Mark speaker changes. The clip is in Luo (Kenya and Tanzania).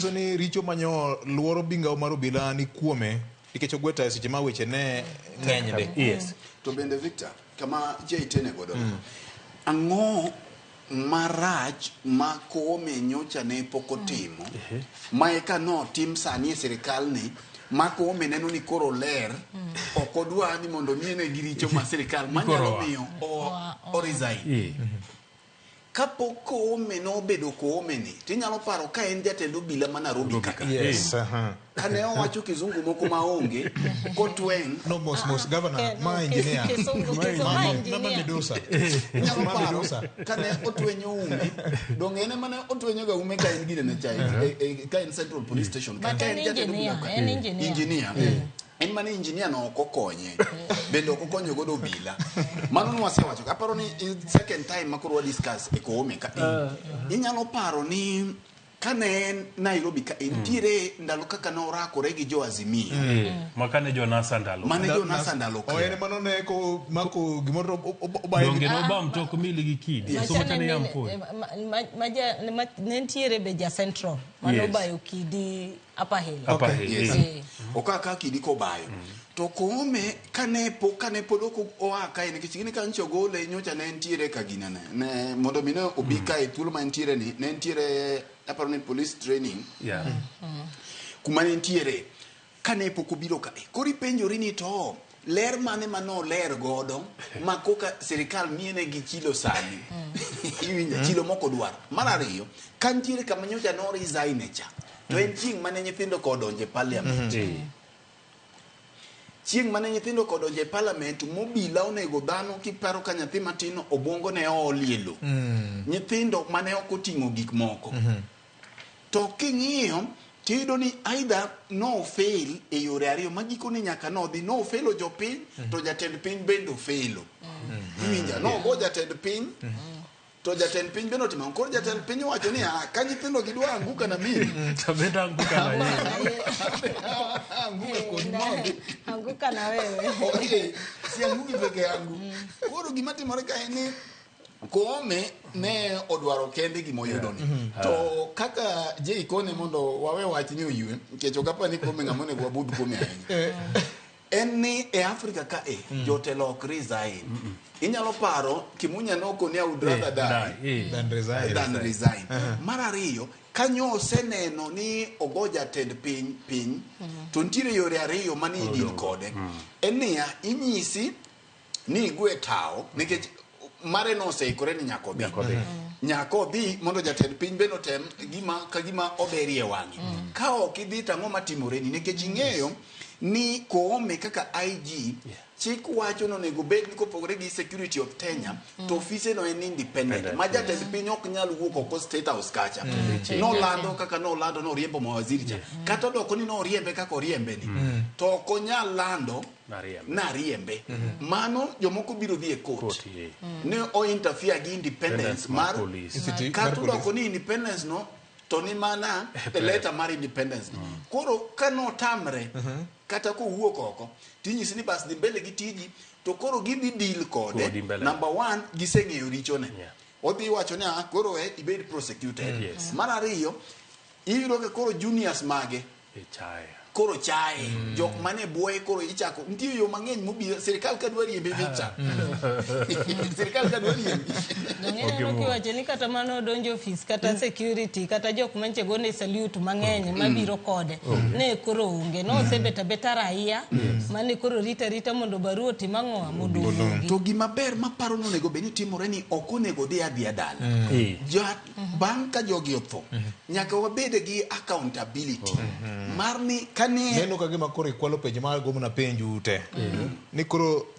Speaker 1: Nyiso ni richo manyo luoro migao mar obila ni kuome nikech ogweta e seche ma weche ne ng'eny de.
Speaker 2: Yes.
Speaker 3: To bende Victor, kama jitene godo mm. Ang'o marach ma Koome nyocha ne pok otimo mm. ma eka notim sani e sirikal ni ma Koome neno ni koro ler mm. Ok odwa ni mondo miene gi richo ma sirikal manyalo miyo o, o resign. Kapok Koome nobedo Koome ni, tinyalo paro ka en jatend obila ma Nairobi kaka.
Speaker 1: Yes.
Speaker 3: Kane owacho kizungu moko maonge, kotweng'.
Speaker 1: No, mos mos, governor, ma engineer.
Speaker 4: Kisungu,
Speaker 1: Ma,
Speaker 4: ma
Speaker 1: ma
Speaker 4: engineer.
Speaker 1: Medusa.
Speaker 3: Inyalo
Speaker 1: Ma
Speaker 3: paro
Speaker 1: Medusa.
Speaker 3: kane otwenyo ume, donge en ema ne otwenyo ga ume ka en gine ne cha, ka en Central Police Station. Ka
Speaker 4: But
Speaker 3: en
Speaker 4: en
Speaker 3: jatend obila
Speaker 4: engineer,
Speaker 3: ka.
Speaker 4: en engineer.
Speaker 3: Engineer. En mana engineer no ok okonye. Bende ok okonyo godo obila. Mano nwasewacho. Aparo ni second time ma koro wa discuss e Koome ka. Inyalo paro ni kane en Nairobi ka nitiere ndalo kaka norakore gi jo Azimio.
Speaker 2: Makane jo NASA ndalo.
Speaker 3: Mane jo NASA ndalo ka.
Speaker 1: O en mano ne ko mako gimoro obaye.
Speaker 2: Donge noba mtok mili gi kidi.
Speaker 4: Macha
Speaker 2: Somo chane
Speaker 4: ne
Speaker 2: yam
Speaker 4: mine-
Speaker 2: poi.
Speaker 4: ne nitiere be ja Central mane obayo kidi Upper Hill.
Speaker 2: Upper Hill.
Speaker 3: Yes.
Speaker 4: Eh.
Speaker 3: Oka ka kidi kobayo. To Koome kane po kane pod ok oa kae nikech gini ka nyocha ogole nyocha ne nitiere ka gina ne, ne mondo mi ne obi kae thuolo ma entiere ni ne nitiere aparo ni police training kuma ne nitiere kane pok obiro kae. Koro ipenjori ni to ler mane ma noler godo ma koka sirikal miene gi chilo sani. Iwinjo chilo mok odwar. Mar ariyo, ka nitiere kama nyocha no resign e cha, to en chieng' mane nyithindo ka odonjo e parliament. Chieng' mane nyithindo ka odonjo e parliament, mobila onego dhano kiparo ka nyathi matin obwongo ne oolie lo. Nyithindo mane ok oting'o gik moko. To king'iyo tiyudo ni either no fail e yore ariyo ma gikone nyaka nodhi no failo jopiny to jatend piny bende ofeilo. Iwinja? No go jatend piny to jatend piny bende otimo. Koro jatend piny owacho ni ah, ka nyithindo gidwa anguka na mimi.
Speaker 2: To bende anguka na yeye.
Speaker 3: Anguka kod mondi.
Speaker 4: Anguka na wewe.
Speaker 3: Okay, si anguki peke yangu. Koro gima timore ka en ni Koome ne odwaro kende gima oyudo ni. To kaka Jay kone mondo wawe wach ni oywe, nikech ok apar ni Koome ng'ama onego wabudh kuome ahinya. En ni e Afrika ka e, jotelo ok resign. Inyalo paro Kimunya noko ni I would rather die
Speaker 1: Than resign.
Speaker 3: than resign. Mar ariyo, kanyo oseneno ni ogo jatend piny piny, to nitiere yore ariyo mane idil kode. En niya, inyisi ni igwe tawo nikech mare no oseikore ni nyaka odhi.
Speaker 2: Nyaka odhi.
Speaker 3: Nyaka odhi mondo jatend piny bende otem gima ka gima oberie wang'e. Ka ok idhi to ang'o matimore ni nikech ing'eyo ni Koome kaka IG chik wacho ni onego bed ni kopogore gi security of tenure to ofise no en independent ma jatend piny ok nyal wuok oko State House kacha. Nolando kaka nolando noriembo mawaziri cha. Kata odoko ni noriembe kaka oriembe ni to ok onyal lando
Speaker 2: Nariembe.
Speaker 3: Nariembe. Mano jomoko biro dhi e court.
Speaker 2: Court, yeah.
Speaker 3: Ne o interfere gi independence
Speaker 2: Independence mar
Speaker 3: mar
Speaker 2: police.
Speaker 1: Mar
Speaker 3: Kata
Speaker 1: police.
Speaker 3: odoko ni independence no to ni mana e letter mar independence. Koro ka notamre kata kowuok oko tinyisi ni bas dhi mbele gi tiji to koro gidhi deal kode.
Speaker 2: Kodi mbele.
Speaker 3: Number one, giseng'eyo richone. Odhi wacho ni ah, koro we ibed prosecuted. Mar ariyo, iyudo ka koro juniors mage
Speaker 2: E chaye.
Speaker 3: Koro chaye jok mane bwoye koro ichako nitie yo mang'eny mobiro sirikal ka dwa riembi Victor sirikal ka dwa riembi.
Speaker 4: Donge ineno kiwacho ni kata mano odonjo ofis kata security kata jok manche gone salute mang'eny mabiro kode ne koro onge no osebet abeta raia mane koro rita rita mondo barua otim ang'owa mondo owuogi.
Speaker 3: To gima ber maparo ni onego bed ni timore ni ok onego dhi adhiya dala. Ja, bang' ka jogi otho nyaka wabed gi accountability mar ni kane
Speaker 1: Neno ka gima koro ikwalo penjo ma agombo na penju te. Ni koro